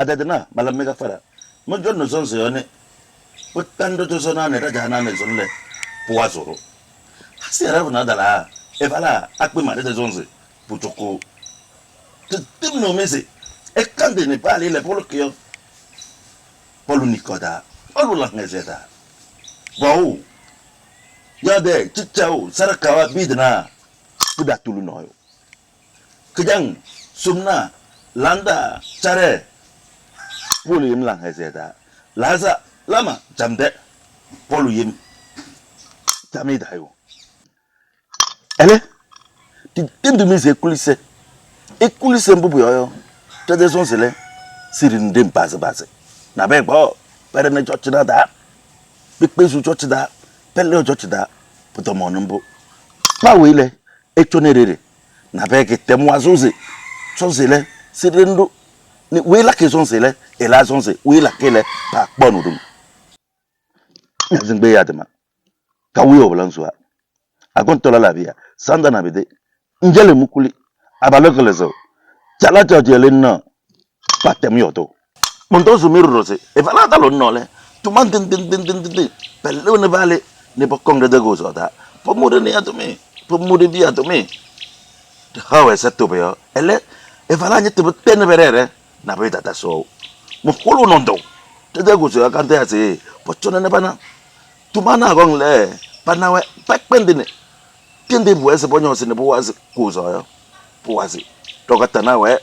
Adadana malamega fara mo jonno zonzo yone botando tozona ne rajana ne zonle puwazoro hasi arabu na dala evala akpe ma de zonze putoko te no mese e kande ne pale le polo kyo polo nikoda polo la ngezeta bau ya de chichao sarakawa bidna puda tulu noyo kejang sumna landa chare polo yim la ngezeta laza lama jamde polo yim jamida yo ele ti tendu mise kulise e kulise mbubu yoyo tede zonzele siri ndem baze baze na be gbo pere ne church na da kpekpezu church da pele church da putomo numbu pawe ile echone na be ke temwa zoze zonzele siri ndu ni wela ke zonzele ela zonze wela kele pa kponu dum zingbe ya dema ka wiyo blanzwa agontola la bia sanda na bide njele mukuli abalokelezo chala jele no patem yoto montozo mirrose e valata lo nole tu man din din din din din pelle ne vale ne bokong de gozo da pomude ne atome pomude di atome hawe setto be ele e valanya te tene berere na be tata so mo kolo nondo te de gozo akante ase pochone ne bana tumana gong le bana we pakpendine tende buese bonyo se ne buwazi kuzo yo buwazi tokata na we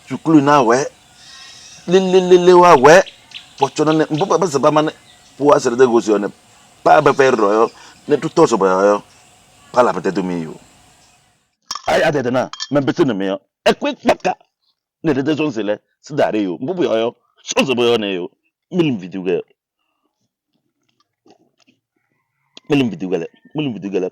sukulu na we lelelele wa we pochona ne mbuba basa ba mane buwazi de gozo ne pa ba ferro yo ne tutoso ba yo pala pete tu mi yo ay adede na membe ne me yo ekwe kpaka ne de zonzele sidare yo mbubu yo yo sonzo bo yo ne yo milim video ge milim video gele milim video gele.